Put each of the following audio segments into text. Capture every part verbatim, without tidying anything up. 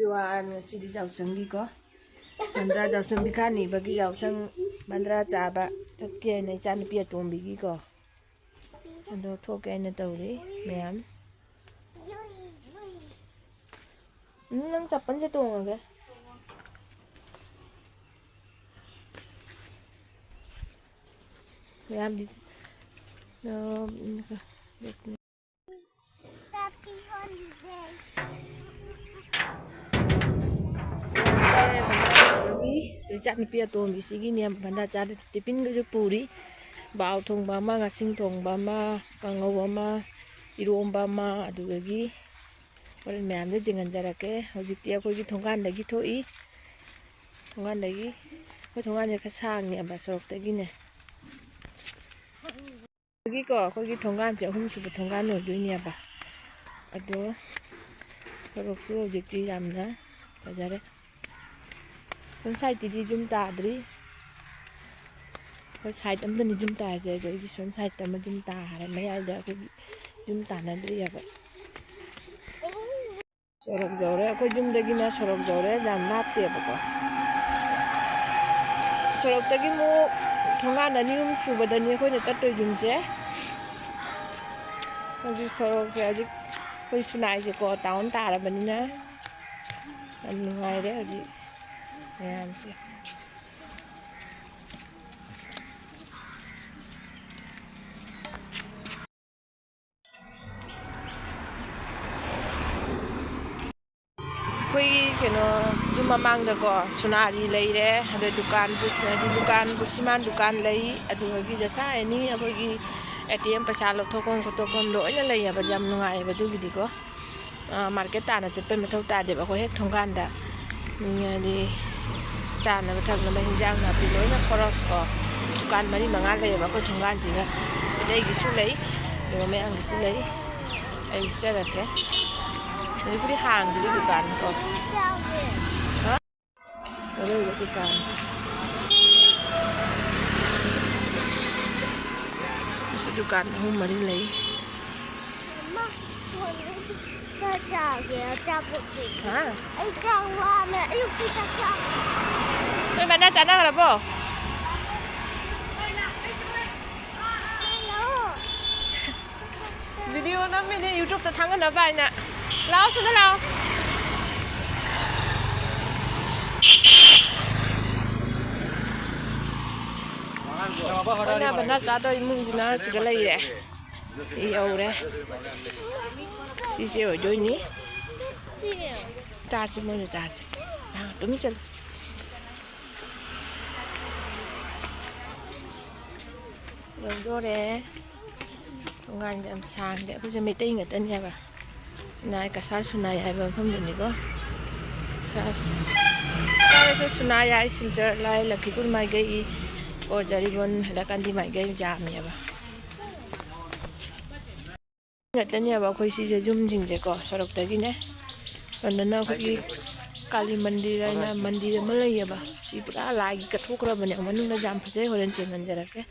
ꯉꯁꯤꯗꯤ ꯌꯥꯎꯁꯪꯒꯤꯀꯣ, ꯕꯟꯗ꯭ꯔꯥ ꯌꯥꯎꯁꯪ ꯄꯤꯈꯥ ꯅꯤꯕꯒꯤ ꯌꯥꯎꯁꯪ ꯕꯟꯗ꯭ꯔꯥ ꯆꯥꯕ ꯆꯠꯀꯦ ꯍꯥꯏꯅ ꯏꯆꯥꯅꯨꯄꯤ ꯑꯇꯣꯝꯕꯤꯒꯤꯀꯣ, ꯑꯗꯣ ꯊꯣꯛꯀꯦ ꯍꯥꯏꯅ ꯇꯧꯔꯤ ꯃꯌꯥꯝ꯫ ꯎꯝ, ꯅꯪ ꯆꯄꯜꯁꯦ ꯇꯣꯡꯉꯒꯦ꯫ ꯃꯌꯥꯝꯗꯤ, ꯑ, ꯏꯆꯥ ꯅꯨꯄꯤ ꯑꯇꯣꯝꯕꯤꯁꯤꯒꯤꯅꯦ ꯕꯟꯗ꯭ꯔꯥ ꯆꯥꯗ ꯇꯤꯐꯤꯟꯒꯁꯨ ꯄꯨꯔꯤ꯫ ꯕꯥꯎ ꯊꯣꯡꯕ ꯑꯃ, ꯉꯥꯁꯤꯡ ꯊꯣꯡꯕ ꯑꯃ, ꯀꯥꯡꯉꯧ ꯑꯃ, ꯏꯔꯣꯝꯕ ꯑꯃ, ꯑꯗꯨꯗꯒꯤ ꯍꯣꯔꯦꯟ ꯃꯌꯥꯝꯗ ꯌꯦꯡꯍꯟꯖꯔꯛꯀꯦ꯫ ꯍꯧꯖꯤꯛꯇꯤ ꯑꯩꯈꯣꯏꯒꯤ ꯊꯣꯡꯒꯥꯟꯗꯒꯤ ꯊꯣꯛꯏ꯫ ꯊꯣꯡꯒꯥꯟꯗꯒꯤ, ꯑꯩꯈꯣꯏ ꯊꯣꯡꯒꯥꯟꯁꯦ ꯈꯔ ꯁꯥꯡꯉꯦꯕ ꯁꯣꯔꯣꯛꯇꯒꯤꯅꯦ꯫ ꯑꯗꯒꯤꯀꯣ, ꯑꯩꯈꯣꯏꯒꯤ ꯊꯣꯡꯒꯥꯟꯁꯦ ꯑꯍꯨꯝꯁꯨꯕ ꯊꯣꯡꯒꯥꯟ ꯑꯣꯏꯗꯣꯏꯅꯦꯕ꯫ ꯑꯗꯣ ꯁꯣꯔꯣꯛꯁꯨ ꯍꯧꯖꯤꯛꯇꯤ ꯌꯥꯝꯅ ꯐꯖꯔꯦ꯫ ꯁꯣꯝ ꯁꯥꯏꯠꯇꯗꯤ ꯌꯨꯝ ꯇꯥꯗ꯭ꯔꯤ꯫ ꯑꯩꯈꯣꯏ ꯁꯥꯏꯠ ꯑꯝꯗꯅꯤ ꯌꯨꯝ ꯇꯥꯔꯤꯁꯦ, ꯑꯗꯣ ꯑꯩꯒꯤ ꯁꯣꯝ ꯁꯥꯏꯠꯇ ꯑꯃ ꯌꯨꯝ ꯇꯥꯔꯦ, ꯃꯌꯥꯏꯗ ꯑꯩꯈꯣꯏꯒꯤ ꯌꯨꯝ ꯇꯥꯅꯗ꯭ꯔꯤꯑꯕ꯫ ꯁꯣꯔꯣꯛ ꯌꯧꯔꯦ, ꯑꯩꯈꯣꯏ ꯌꯨꯝꯗꯒꯤꯅ ꯁꯣꯔꯣꯛ ꯌꯧꯔꯦ, ꯌꯥꯝ ꯂꯥꯞꯇꯦꯕꯀꯣ꯫ ꯁꯣꯔꯣꯛꯇꯒꯤ ꯑꯃꯨꯛ ꯊꯣꯡꯒꯥꯟ ꯑꯅꯤ ꯑꯍꯨꯝ ꯁꯨꯕꯗꯅꯤ ꯑꯩꯈꯣꯏꯅ ꯆꯠꯇꯣꯏ ꯌꯨꯝꯁꯦ꯫ ꯍꯧꯖꯤꯛ ꯁꯣꯔꯣꯛꯁꯦ, ꯍꯧꯖꯤꯛ ꯑꯩꯈꯣꯏ ꯁꯨꯅꯥꯏꯁꯦꯀꯣ, ꯇꯥꯎꯟ ꯇꯥꯔꯕꯅꯤꯅ ꯌꯥꯝ ꯅꯨꯡꯉꯥꯏꯔꯦ ꯍꯧꯖꯤꯛ ꯃꯌꯥꯝꯁꯦ꯫ ꯑꯩꯈꯣꯏꯒꯤ ꯀꯩꯅꯣ, ꯌꯨꯝ ꯃꯃꯥꯡꯗꯀꯣ ꯁꯨꯅꯥꯔꯤ ꯂꯩꯔꯦ, ꯑꯗꯩ ꯗꯨꯀꯥꯟ, ꯍꯥꯏꯗꯤ ꯗꯨꯀꯥꯟ, ꯕꯨꯁꯤꯃꯥꯟ ꯗꯨꯀꯥꯟ ꯂꯩ, ꯑꯗꯨꯗꯒꯤ ꯖꯁꯥ ꯑꯦꯅꯤ ꯑꯩꯈꯣꯏꯒꯤ ꯑꯦ ꯇꯤ ꯑꯦꯝ ꯄꯩꯁꯥ ꯂꯧꯊꯣꯛꯐꯝ ꯈꯣꯠꯇꯣꯛꯐꯝ ꯂꯣꯏꯅ ꯂꯩꯌꯦꯕ, ꯌꯥꯝ ꯅꯨꯡꯉꯥꯏꯌꯦꯕ ꯑꯗꯨꯒꯤꯗꯤꯀꯣ꯫ ꯑ, ꯃꯥꯔꯀꯦꯠ ꯇꯥꯟꯅ ꯆꯠꯄꯩ ꯃꯊꯧ ꯇꯥꯗꯦꯕ, ꯑꯩꯈꯣꯏ ꯍꯦꯛ ꯊꯣꯡꯒꯥꯟꯗ꯫ ꯎꯝ, ꯍꯥꯏꯗꯤ ꯆꯥꯅꯕ ꯊꯛꯅꯕ ꯍꯤꯟꯖꯥꯡ ꯅꯥꯄꯤ ꯂꯣꯏꯅ ꯈꯣꯔꯣꯁꯀꯣ꯫ ꯗꯨꯀꯥꯟ ꯃꯔꯤ ꯃꯉꯥ ꯂꯩꯌꯦꯕ ꯑꯩꯈꯣꯏ ꯊꯣꯡꯒꯥꯟꯁꯤꯒ꯫ ꯑꯩꯒꯤꯁꯨ ꯂꯩ, ꯑꯗꯨꯒ ꯃꯌꯥꯝꯒꯤꯁꯨ ꯂꯩ꯫ ꯑꯩ ꯎꯠꯆꯔꯛꯀꯦ꯫ ꯍꯧꯖꯤꯛꯄꯨꯗꯤ ꯍꯥꯡꯗ꯭ꯔꯤ ꯗꯨꯀꯥꯟ ꯀꯣ꯫ ꯍꯥ? ꯑꯔꯣꯏꯕ ꯗꯨꯀꯥꯟ꯫ ꯑꯁꯤ ꯗꯨꯀꯥꯟ ꯑꯍꯨꯝ ꯃꯔꯤ ꯂꯩ꯫ ꯆꯥꯒꯦ ꯑꯆꯥꯄꯣꯠꯁꯦ꯫ ꯍꯥ? ꯑꯩ ꯆꯥꯛ ꯂꯥꯝꯃꯦ꯫ ꯑꯌꯨꯛꯀꯤ ꯆꯥꯛ ꯆꯥ꯫ ꯅꯣꯏ ꯃꯅꯥ ꯆꯥꯅꯈ꯭ꯔꯕꯣ? ꯚꯤꯗꯤꯑꯣ ꯅꯝꯃꯤꯅꯦ YouTubeꯇ ꯊꯥꯡꯒꯠꯅꯕ ꯍꯥꯏꯅ꯫ ꯂꯥꯛꯑꯣ, ꯁꯤꯗ ꯂꯥꯛꯑꯣ꯫ ꯑꯩꯈꯣꯏꯅ ꯕꯅꯥ ꯆꯥꯗꯣꯏ ꯏꯃꯨꯡꯁꯤꯅ ꯁꯤꯗ ꯂꯩꯔꯦ꯫ ꯁꯤ ꯌꯧꯔꯦ꯫ ꯁꯤꯁꯦ ꯑꯣꯏꯗꯣꯏꯅꯤ꯫ ꯆꯥꯁꯤ, ꯃꯣꯏꯅ ꯆꯥꯁꯤ꯫ ꯅꯪ ꯇꯨꯃꯤꯟ ꯆꯠꯂꯨ꯫ ꯌꯧꯗꯣꯔꯦ꯫ ꯊꯣꯡꯒꯥꯟꯁꯦ ꯌꯥꯝ ꯁꯥꯡꯗꯦ꯫ ꯑꯩꯈꯣꯏꯁꯦ ꯃꯩꯇꯩ ꯉꯥꯛꯇꯅꯦꯕ꯫ ꯁꯤꯅ ꯀꯁꯥꯔ ꯁꯨꯅꯥꯏ ꯍꯥꯏꯕ ꯃꯐꯝꯗꯨꯅꯤꯀꯣ꯫ ꯀꯁꯥꯔ, ꯀꯁꯥꯔꯁꯦ ꯁꯨꯅꯥꯏ ꯍꯥꯏ, ꯁꯤꯜꯆꯔ ꯂꯥꯏ, ꯂꯈꯤꯄꯨꯔ ꯃꯥꯏꯀꯩ, ꯑꯣ ꯖꯔꯤꯕꯣꯟ, ꯍꯥꯏꯂꯀꯥꯟꯗꯤ ꯃꯥꯏꯀꯩ ꯌꯥꯝꯃꯦꯕ꯫ ꯉꯥꯛꯇꯅꯦꯕ ꯑꯩꯈꯣꯏ ꯁꯤꯁꯦ ꯌꯨꯝꯁꯤꯡꯁꯦꯀꯣ, ꯁꯣꯔꯣꯛꯇꯒꯤꯅꯦ꯫ ꯑꯗꯨꯅ ꯑꯩꯈꯣꯏꯒꯤ ꯀꯥꯂꯤ ꯃꯟꯗꯤꯔ ꯍꯥꯏꯅ ꯃꯟꯗꯤꯔ ꯑꯃ ꯂꯩꯌꯦꯕ꯫ ꯁꯤ ꯄꯨꯔꯥ ꯂꯥꯏꯒꯤ ꯀꯠꯊꯣꯛꯈ꯭ꯔꯕꯅꯦ꯫ ꯃꯅꯨꯡꯗ ꯌꯥꯝ ꯐꯖꯩ, ꯍꯣꯔꯦꯟ ꯆꯦꯟꯍꯟꯖꯔꯛꯀꯦ꯫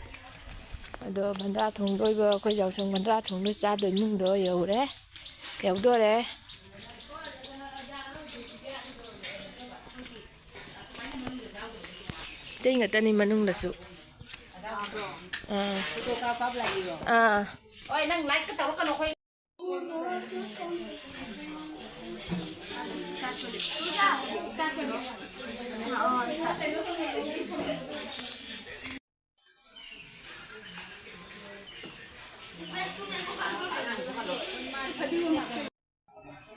ꯑꯗꯣ ꯚꯟꯗ꯭ꯔꯥ ꯊꯣꯡꯗ ꯑꯣꯏꯕ ꯑꯩꯈꯣꯏ ꯌꯥꯎꯁꯪ ꯚꯟꯗ꯭ꯔꯥ ꯊꯣꯡꯗ ꯆꯥꯗꯣꯏ ꯏꯃꯨꯡꯗꯣ ꯌꯧꯔꯦ, ꯌꯧꯗꯣꯔꯦ꯫ ꯏꯇꯩ ꯉꯥꯛꯇꯅꯤ ꯃꯅꯨꯡꯗꯁꯨ꯫ ꯑꯥ꯫ ꯑꯥ꯫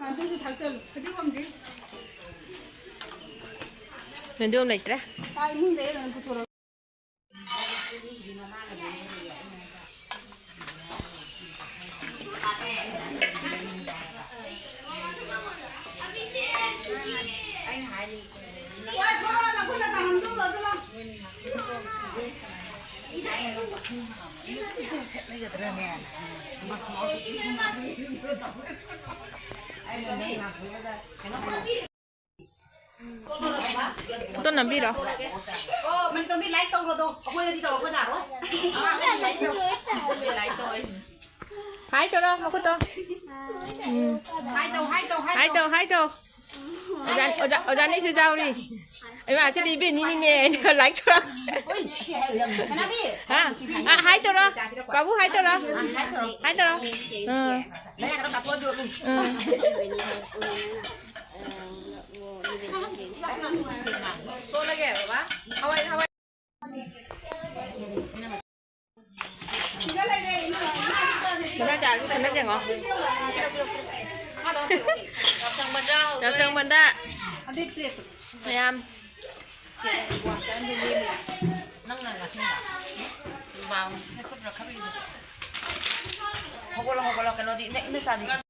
ꯑꯗꯨꯁꯨ ꯊꯥꯛꯆꯜꯂꯨ꯫ ꯐꯗꯤꯒꯣꯝꯗꯤ? ꯐꯗꯤꯒꯣꯝ ꯂꯩꯇ꯭ꯔꯦ꯫ ꯑꯥ, ꯏꯃꯨꯡꯗꯩ ꯀꯩꯅꯣ ꯄꯨꯊꯣꯔꯛꯑꯣ꯫ ꯐꯣꯇꯣ ꯅꯝꯕꯤꯔꯣ꯫ ꯑꯣ, ꯃꯅꯤꯇꯣꯝꯕꯤ, like ꯇꯧꯔꯣꯗꯣ꯫ ꯑꯩꯈꯣꯏꯗꯗꯤ ꯇꯧꯔꯛꯄ ꯌꯥꯔꯣꯏ꯫ ꯑꯉꯥꯡꯈꯩꯗꯤ like ꯇꯧ꯫ ꯍꯥꯏ ꯇꯧꯔꯣ, ꯃꯈꯨꯠꯇꯣ꯫ ꯎꯝ꯫ ꯍꯥꯏ ꯇꯧ, ꯍꯥꯏ ꯇꯧ, ꯍꯥꯏ ꯍꯥꯏ ꯇꯧ꯫ ꯇꯧ, ꯍꯥꯏ ꯇꯧ꯫ ꯑꯣꯖꯥ, ꯑꯣꯖꯥ, ꯑꯣꯖꯥ ꯑꯅꯤꯁꯨ ꯌꯥꯎꯔꯤ꯫ ꯏꯃꯥ, ꯁꯤꯗꯤ ꯏꯕꯦꯟꯅꯤꯅꯤꯅꯦ꯫ ꯂꯥꯏꯛ ꯇꯧꯔꯣ꯫ ꯁꯅꯥꯕꯤ꯫ ꯍꯥ? ꯑ, ꯍꯥꯏ ꯇꯧꯔꯣ꯫ ꯕꯥꯕꯨ, ꯍꯥꯏ ꯇꯧꯔꯣ꯫ ꯍꯥꯏ ꯇꯧꯔꯣ꯫ ꯎꯝ꯫ ꯎꯝ꯫ ꯃꯆꯥꯁꯨ ꯁꯤꯟꯅ ꯌꯦꯡꯉꯣ꯫ ꯌꯥꯎꯁꯪꯕꯗ ꯃꯌꯥꯝ꯫ ꯅꯪꯅ ꯉꯁꯤ ꯍꯧꯒꯠꯂꯣ, ꯍꯧꯒꯠꯂꯣ, ꯀꯩꯅꯣꯗꯤ ꯏꯅ, ꯏꯅ ꯆꯥꯗꯤ꯫